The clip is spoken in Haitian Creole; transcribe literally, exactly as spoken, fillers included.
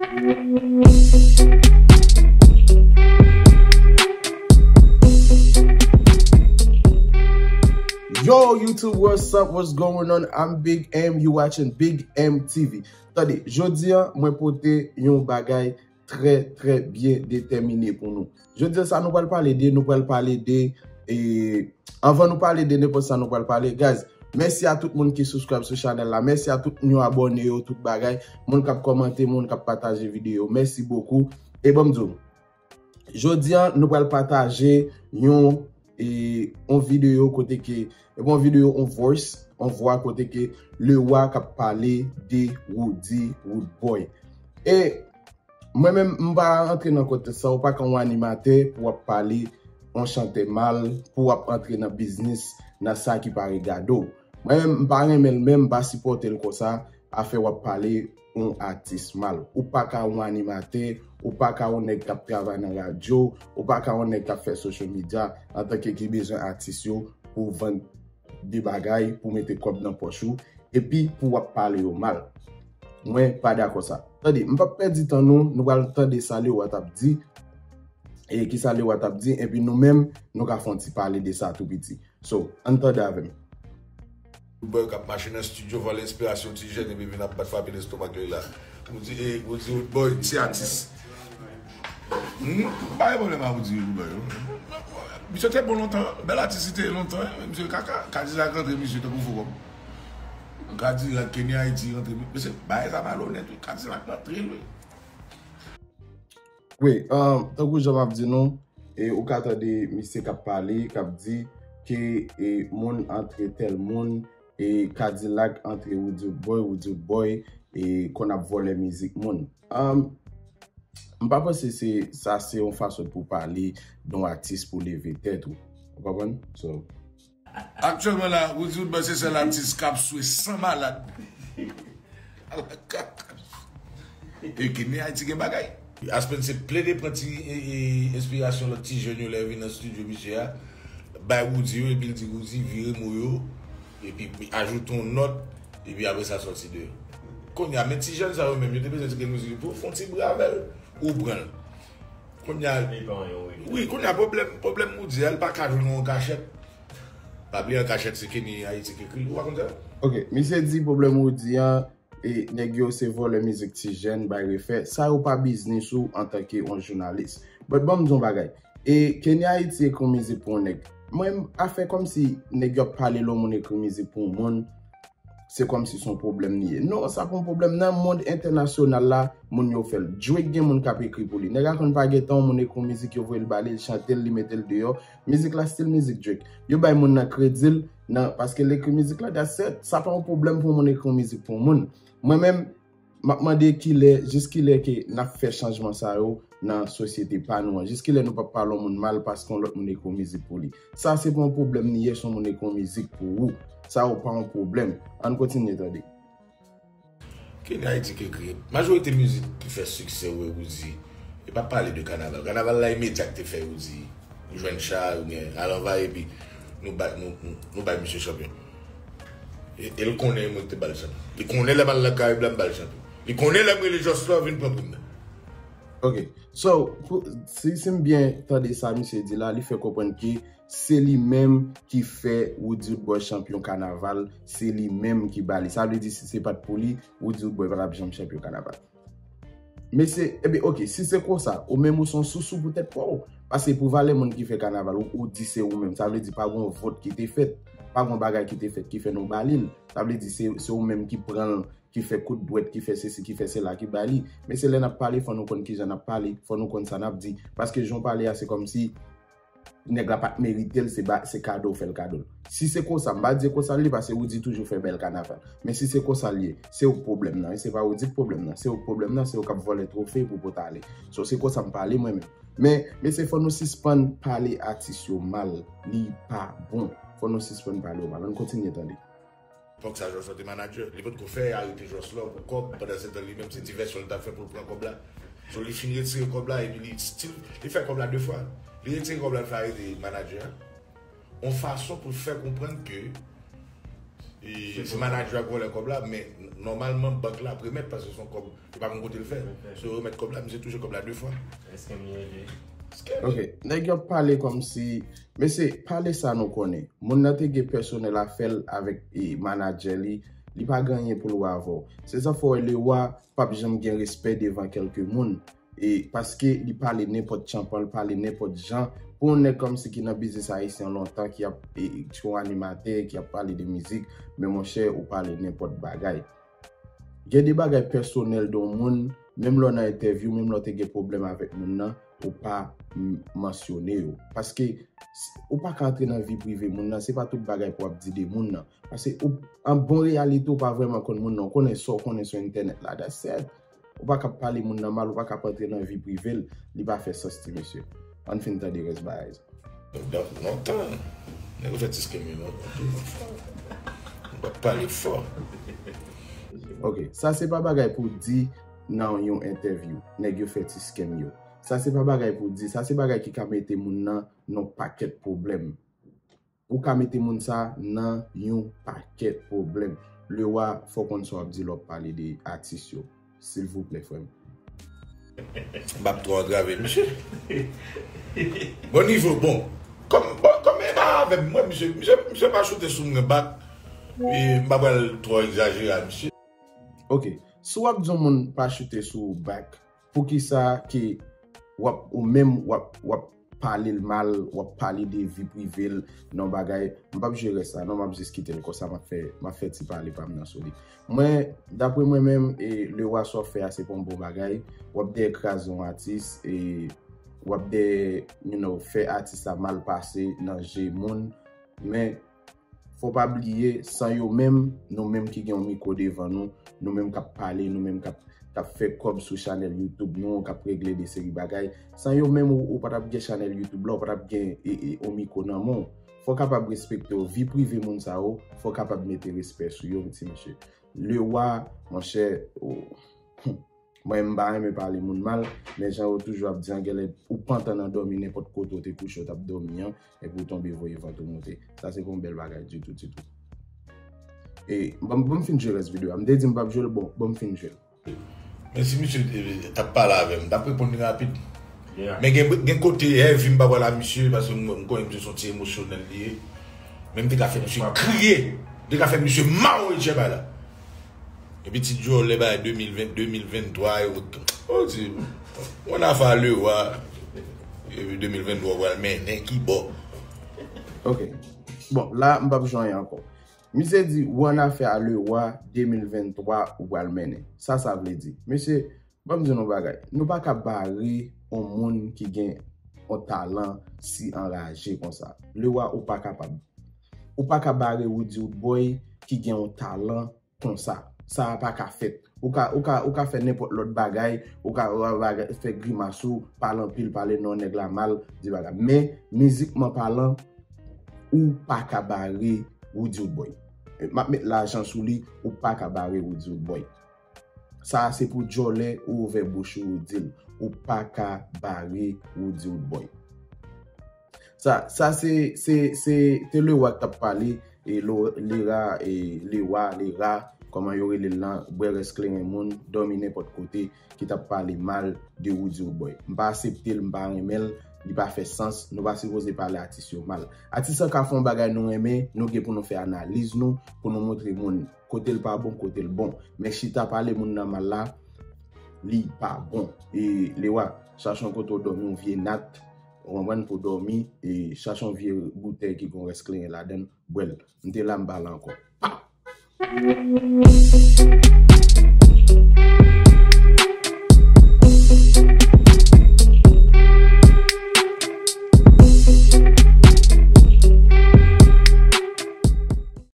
Yo, YouTube, what's up? What's going on? I'm Big M. You watching Big M T V. Tande, jodi a, mwen pote yon bagay trè, trè byen detèmine pou nou. Jodi a, sa nou pral pale de, nou pral pale de, e, anvan nou pale de nenpòt sa nou pral pale, guys, mèsi a tout moun ki subscribe sou chanèl la. Mèsi a tout nou abòne yo, tout bagay. Moun k ap kòmante, moun k ap pataje videyo. Mèsi bokou. E ban m di w, jodi a, nou pral pataje yon, e, yon videyo kote ke, e, yon videyo, yon voice, yon vwa kote ke Lewa k ap pale de Roody, Roodboy. E mwen menm, m pa rantre nan kontèks sa, ou pa ka yon animatè pou w ap pale yon chantè mal, pou w ap antre nan biznis, nan sa ki pa regade w. Mwen menm, m pa renmen l menm, m pa sipòte l konsa, afè w ap pale yon atis mal. Ou pa ka yon animatè, ou pa ka yon nèg k ap travay nan radyo, ou pa ka yon nèg k ap fè social media antanke ki bezwen atis yo pou vann de bagay, pou mete kòb nan pòch ou, epi pou w ap pale yo mal. Mwen pa dakò sa. Tande, m p ap pèdi tan nou, nou pral tande sa Lewa t ap di, e ki sa Lewa t ap di, epi nou menm, nou ka fè yon ti pale de sa tou piti. So, ann tande avè m. Bòy k ap mache nan estidyo, vòlè enspirasyon ti jèn, epi vin ap bat frape lestomak li la. Ou di, e, ou di, Roodboy, ti atis. Hmm? Pa gen pwoblèm a Roody, Roodboy, yo. Misye te bon lontan, bèl atis li te ye lontan, wi. Misye kaka, Kadilak rantre misye tankou fo kòb. Kadilak, Kenny Haiti rantre, mesye, bagay sa malonèt, wi. Kadilak rantre l, wi. Wi, um, tankou jan m ap di nou, e, ou ka tande misye k ap pale, k ap di ke, e, moun antre tèl moun, e, Kadilak antre Roody Boy, Roody Boy, e, konn ap vòlè mizik moun. Um, m pa panse se, sa se yon fason pou pale de yon atis pou leve tèt ou. Ou konprann? So, aktyèlman la, Roody Boy se sèl atis k ap swe san malad. Alakaka. E Kenny Haiti gen bagay. Aspen se plede pran ti, e, e, enspirasyon lòt ti jèn yo lè yo vin nan estidyo misye a. Bay Roody yo, epi l di Roody, vire mo yo, epi ajoute yon nòt, epi apre sa sòti deyò. Kounye a, men ti jèn sa yo menm, yo te bezwen ti gen mizik pou fè yon ti bri avè l, ou pran l. Kounye a, wi, kounye a, pwoblèm, pwoblèm Roody a, l pa ka jwenn yon kachèt. Pa bliye an kachèt se Kenny Haiti ki ekri l, ou pa konn sa? Ok, misye di pwoblèm Roody an, e nèg yo se vòlè mizik ti jèn, bay refè. Sa yo pa biznis ou antanke yon jounalis. But ban m di yon bagay. E Kenny Haiti ekri yon mizik pou yon nèg. Mwen, afè kòmsi nèg yo ap pale lè yon moun ekri mizik pou yon moun, se kòmsi se yon pwoblèm li ye. Non, sa pa yon pwoblèm. Nan mond entènasyonal la, moun yo fè l. Drake gen moun k ap ekri pou li. Nèg la konn pa gen tan, yon moun ekri yon mizik, yo voye l ba li, l chante l, li mete l deyò. Mizik la still mizik Drake. Yo bay moun nan kredi l, nan, paske l ekri mizik la, that's it. Sa pa yon pwoblèm pou yon moun ekri yon mizik pou yon moun. Mwen menm, m ap mande kilè, jis kilè ke n ap fè chanjman sa yo nan sosyete pa nou an. Jis kilè nou p ap pale yon moun mal paske yon lòt moun ekri yon mizik pou li. Sa se pa yon pwoblèm li ye, si yon moun ekri yon mizik pou ou. Sa yo pa yon pwoblèm. Ann kontinye tande. Kenny Haiti ki ekri. Majorite mizik ki fè siksè, ou wè Roody, e pa pale de kanaval. Kanaval la imedya ki te fè Roody jwenn cha, oubyen al anvayi, epi nou bay, nou, nou, nou bay misye chanpyon. E, e l konnen e mwen ki te ba l chanpyon. Li konnen lè m al nan Karayib la, m ba l chanpyon. Li konnen lè m rele Jòs Love vin pran pri m nan. Ok. So, pou, si, si m byen tande sa misye di la, li fè konprann ke se li menm ki fè Roody Roodboy chanpyon kanaval, se li menm ki ba li. Sa vle di si se pa t pou li, Roody Roodboy pa t ap janm chanpyon kanaval. Mesye, ebyen, ok, si se konsa, ou menm ou se yon sousou pou tèt pa w. Paske pou valè moun ki fè kanaval, ou, ou di se ou menm. Sa vle di pa gen yon vòt ki te fèt, pa gen yon bagay ki te fèt ki fè nou ba li l. Sa vle di se, se ou menm ki pran l, ki fè kout dwèt, ki fè sesi, ki fè sela, ki ba li. Mesye, lè n ap pale, fò nou konn kijan n ap pale, fò nou konn sa n ap di. Paske jan w pale a, se kòmsi nèg la pa t merite l, se ba, se kado w fè l kado l. Si se konsa, m pa di e konsa l ye, paske Roody toujou fè bèl kanaval. Men si se konsa l ye, se ou k pwoblèm nan, e se pa Roody k pwoblèm nan. Se ou k pwoblèm nan, se ou k ap vòlè twofe pou pote ale. So, se konsa m pale mwen menm. Men, mesye, fò nou sispann pale atis yo mal. Li pa bon. Fò nou sispann pale yo mal. Ann kontinye tande. Epòk sa, Jòs Love te manadjè. Li potko fè arete Jòs Love pou kòb, pandan se tan li menm se divèsyon li t ap fè pou l pran kòb la. So, li fin retire kòb la, epi li still, li fè kòb la de fwa. Li retire kòb la, li fè arete manadjè a. Yon fason pou l fè konprann ke, E, se manager a k vòlè kòb la, men nòmalman bank la ap remèt paske se yon kòb, li pa konn kote l fè. So yo remèt kòb la, misye touche kòb la de fwa. Èske m rele? Ok, nèg yo ap pale kòmsi, mesye, pale sa nou konnen. Moun nan te gen pèsonèl afè l avèk e, manager li, li pa gen anyen pou l wè avè w. Se sa fè w wè Lewa p ap janm gen respè devan kèlke moun. E paske li pale nenpòt tchanpan, li pale nenpòt jan. Pou yon nèg kòmsi ki nan biznis ayisyen lontan, ki ap e, ki yon animatè, ki ap pale de mizik, men monchè, ou pale nenpòt bagay. Gen de bagay pèsonèl de yon moun, menm lè w nan entèvyou, menm lè w te gen pwoblèm avèk moun nan, ou pa m- mansyone yo. Paske s- ou pa ka antre nan vi prive moun nan, se pa tout bagay pou w ap di de moun nan. Paske ou, an bon reyalite, ou pa vrèman konn moun nan, ou konnen sa w konnen sou entènèt la, that's it. Ou pa ka ap pale moun nan mal, ou pa ka ap antre nan vi prive l, li pa fè sans ti mesye. Ann fin tande rès bagay sa. Donk, lontan, nèg yo fè ti skem yo lontan. W ap pale fò. Ok, sa se pa bagay pou di nan yon entèvyou, nèg yo fè ti skem yo. Sa se pa bagay pou di, sa se bagay ki ka mete moun nan nan pakèt pwoblèm. Ou ka mete moun sa nan yon pakèt pwoblèm. Lewa, fò w konn sa w ap di lè w ap pale de atis yo. Silvouplè, frè m. M p ap twò antrave misye. Bon nivo, bon. Kòm, bon, kòm e pa avè m, mwen, misye, misye, misye pa choute sou mwen bak. E m pa pral twò egzajere a misye. Ok, si w ap di yon moun pa choute sou ou bak, poukisa ke w ap, ou menm, w ap, w ap pale l mal, w ap pale de vi prive l, nan bagay, m p ap jwe rès la, non, m ap jis kite l konsa, m ap fè, m ap fè ti pale pa m nan sou li. Mwen, dapre mwen menm, e, Lewa sa w fè a, se pa yon bon bagay, w ap dèyè kraze yon atis, e, w ap dèyè, you know, fè atis la mal pase nan je moun, men, fò pa bliye, san yo menm, nou menm ki gen yon mikwo devan nou, nou menm k ap pale, nou menm k ap, k ap fè kòb sou chanèl YouTube nou, k ap regle de seri bagay, san yo menm ou, ou pa t ap gen chanèl YouTube la, ou pa t ap gen e, e, yon mikwo nan men w. Fò w kapab respekte w. Vi prive moun sa yo, fò w kapab mete respè sou yo, ti mesye. Lewa, monchè, ou, mwen, m pa renmen pale moun mal, men jan yo toujou ap di an, genlè ou pantan nan dòmi, nenpòt kote w te kouche, w t ap dòmi an, epi w tonbe voye vant ou monte. Sa se pa yon bèl bagay ditou, ditou. E, ban m, ban m fin jwe rès videyo a. M te di m p ap jwe l, bon, ban m fin jwe l. Men si misye te, t ap pale avè m, m t ap reponn li rapid. Men gen, gen kote heavy m pa pral a misye, paske m, m konnen misye se yon ti emosyonèl li ye. Men m te ka fè misye kriye. M te ka fè misye mawon etchè bay la. Epi ti djòlè bay de mil ven, de mil venntwa e ou, ou di, yon afè a Lewa, epi de mil venntwa ou pral mennen ki bò. Ok. Bon, la, m p ap jwe anyen ankò. Misye di, ou an afè a Lewa, de mil venntwa ou pral mennen. Sa sa vle di? Mesye, ban m di nou bagay. Nou pa ka bare yon moun ki gen yon talan si anraje konsa. Lewa, ou pa kapab. Ou pa ka bare Roody Roodboy ki gen yon talan konsa. Sa a pa ka fèt. Ou ka, ou ka, ou ka fè nenpòt lòt bagay, ou ka, ou ka bagay, fè grimas ou, pale anpil, pale non nèg la mal, di bagay. Men, mizikman palan, ou pa ka bare Roody Roodboy. M ap met lajan sou li, ou pa ka bare Roody Roodboy. Sa a se pou djòlè ou ouvè bouch ou, ou di l. Ou pa ka bare Roody Roodboy. Sa, sa se, se, se, te Lewa k t ap pale, e Lo- Lera, e Lewa, Lera, kòman yo rele l lan, bwè rès kleren moun, dòmi nenpòt kote, ki t ap pale mal de Roody Roodboy. M pa aksepte l, m pa renmen l, li pa fè sans, nou pa sipoze pale atis yo mal. Atis lan ka fè yon bagay nou renmen, nou gen pou nou fè analiz nou, pou nou montre moun kote l pa bon, kote l bon. Men chita pale moun nan mal la, li pa bon. E Lewa, chache yon kote w dòmi, yon vye nat, ou konprann, pou w dòmi, e chache yon vye boutèy ki gen rès kleren ladan l, bwè l. M te la, m pa la ankò. Pa!